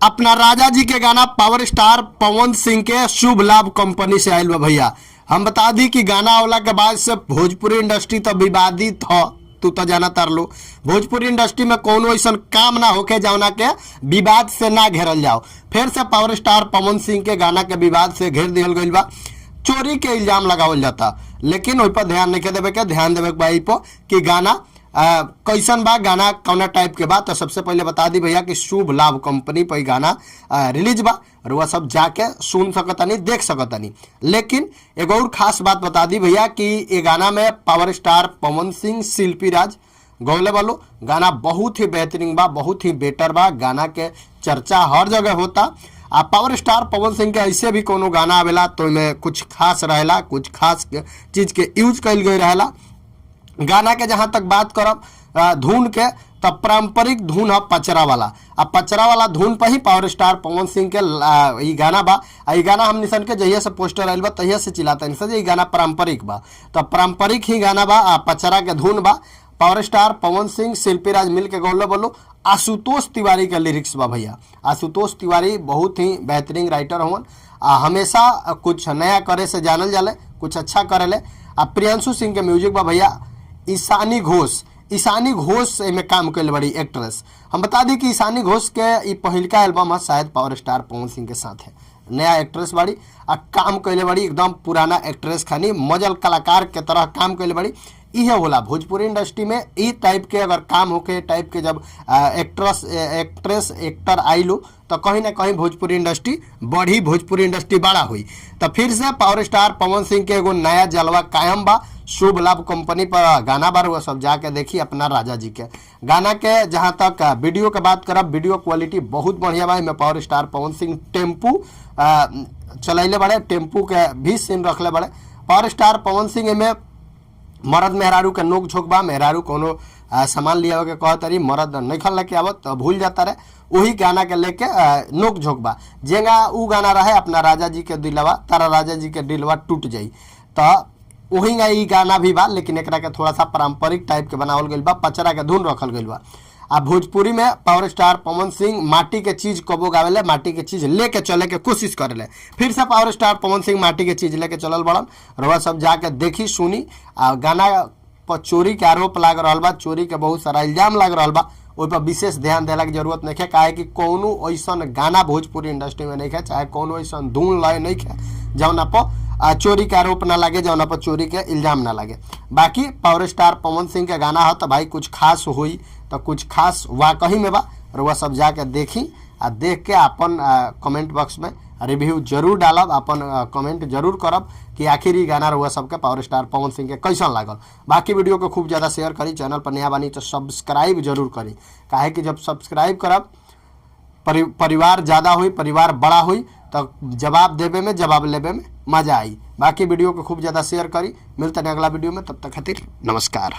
अपना राजा जी के गाना पावर स्टार पवन सिंह के शुभ लाभ कंपनी से आयल बा भैया। हम बता दी कि गाना आवला के बाद से भोजपुरी इंडस्ट्री तो विवादित ह। तू तो जाना तार लो, भोजपुरी इंडस्ट्री में कोनो ऐसा काम ना होके जौना के विवाद से ना घेरल जाओ। फिर से पावर स्टार पवन सिंह के गाना के विवाद से घेर दिहल गइल बा, चोरी के इल्जाम लगावल जाता। लेकिन ओहि पर ध्यान नहीं देवे के, ध्यान देवे के बा ई पर कि गाना कैसन बा, गाना कौना टाइप के बा। तो सबसे पहले बता दी भैया कि शुभ लाभ कंपनी पर गाना रिलीज बा, और वह सब जाके सुन सकतानी, देख सकतानी। लेकिन एगो और खास बात बता दी भैया कि ये गाना में पावर स्टार पवन सिंह शिल्पी राज गौले वालो गाना बहुत ही बेहतरीन बा, बहुत ही बेटर बा। गाना के चर्चा हर जगह होता। आ पावर स्टार पवन सिंह के ऐसे भी कोनो गाना आवेला तो ओमे कुछ खास रहेला, कुछ खास चीज के यूज कइल गई रहेला। गाना के जहाँ तक बात करब धुन के, तब पारंपरिक धुन है पचरा वाला। आ पचरा वाला धुन पर ही पावर स्टार पवन सिंह के ई गाना बा। आ ई गाना हम निसन के जहिया से पोस्टर आयल बा तहिया से चिल्लाता निसन ई गाना पारंपरिक बा, तो पारंपरिक ही गाना बा। आ पचरा के धुन बा। पावर स्टार पवन सिंह शिल्पी राज मिल के गौले बोलो। आशुतोष तिवारी के लिरिक्स बा भैया। आशुतोष तिवारी बहुत ही बेहतरीन राइटर हवन आ हमेशा कुछ नया करे से जानल जाले, कुछ अच्छा करेले। आ प्रियांशु सिंह के म्यूजिक बा भैया। ईशानी घोष, ईशानी घोष एमे काम कैले बड़ी एक्ट्रेस। हम बता दी कि ईशानी घोष के ई पहिलका एल्बम है शायद पावर स्टार पवन सिंह के साथ है। नया एक्ट्रेस बाड़ी आ काम कैले बड़ी एकदम पुराना एक्ट्रेस खानी, मजल कलाकार के तरह काम कैले बड़ी। इहे होला भोजपुरी इंडस्ट्री में ई टाइप के अगर काम होके, टाइप के जब एक्ट्रेस एक्ट्रेस एक्टर आइलो तो कहीं ना कहीं भोजपुरी इंडस्ट्री बढ़ी, भोजपुरी इंडस्ट्री बड़ा हुई। तो फिर से पावर स्टार पवन सिंह के एगो नया जलवा कायम बा। शुभ लाभ कंपनी पर गाना बार, वो सब जाके देखी अपना राजा जी के गाना के। जहाँ तक वीडियो के बात करब, वीडियो क्वालिटी बहुत बढ़िया बा। एमे power star Pawan Singh tempo चलैले बड़े, टेम्पू के भी सीन रखले बड़े। पावर स्टार पवन सिंह एमे मरद मेहरारू के नोक झोंक बा। मेहरारू कोनो सामान लिया के कहत रही, मरद नइखन लेके आवत तो भूल जाता रहे, वही गाना के लेके नोक झोंक बा। जेंगा उ गाना रहे अपना राजा जी के दिलवा, तारा राजा जी के दिलवा टूट जाई, तो वही ई गाना भी बा। लेकिन एकरा के थोड़ा सा पारंपरिक टाइप के बनावल गइल बा, पचरा के धुन रखल गइल बा। आ भोजपुरी में पावर स्टार पवन सिंह माटी के चीज कबो गावेले, माटी के चीज लेके चले के कोशिश करेले। फिर से पावर स्टार पवन सिंह माटी के चीज लेके चलल बड़न। रउआ सब जाके देखी सुनी। आ गाना पर चोरी के आरोप लाग रहल बा, चोरी के बहुत सारा इल्जाम लाग रहल बा, ओहि पर विशेष ध्यान देला के जरूरत नहीं है। काहे कि कोनो ऐसन गाना भोजपुरी इंडस्ट्री में नहीं है, चाहे कोनो ऐसन धुन लय नहीं है जौना पर चोरी के आरोप ना लगे, जौना पर चोरी के इल्जाम ना लगे। बाकी पावर स्टार पवन सिंह के गाना हो तो भाई कुछ खास हुई तो कुछ खास वाकई में बा। रउआ सब जाके देखी आ देख के अपन कमेंट बॉक्स में रिव्यू जरूर डालब, अपन कमेंट जरूर करब कि आखिर ई गाना रउआ सबके पावर स्टार पवन सिंह के कैसन लागल। बाकी वीडियो को खूब ज़्यादा शेयर करी, चैनल पर नया बानी तो सब्सक्राइब जरूर करी। काहे कि जब सब्सक्राइब करब परिवार ज़्यादा हुई, परिवार बड़ा हुई, तो जवाब देवे में जवाब लेवे में मजा आई। बाकी वीडियो को खूब ज़्यादा शेयर करी। मिलते हैं अगला वीडियो में, तब तक खातिर नमस्कार।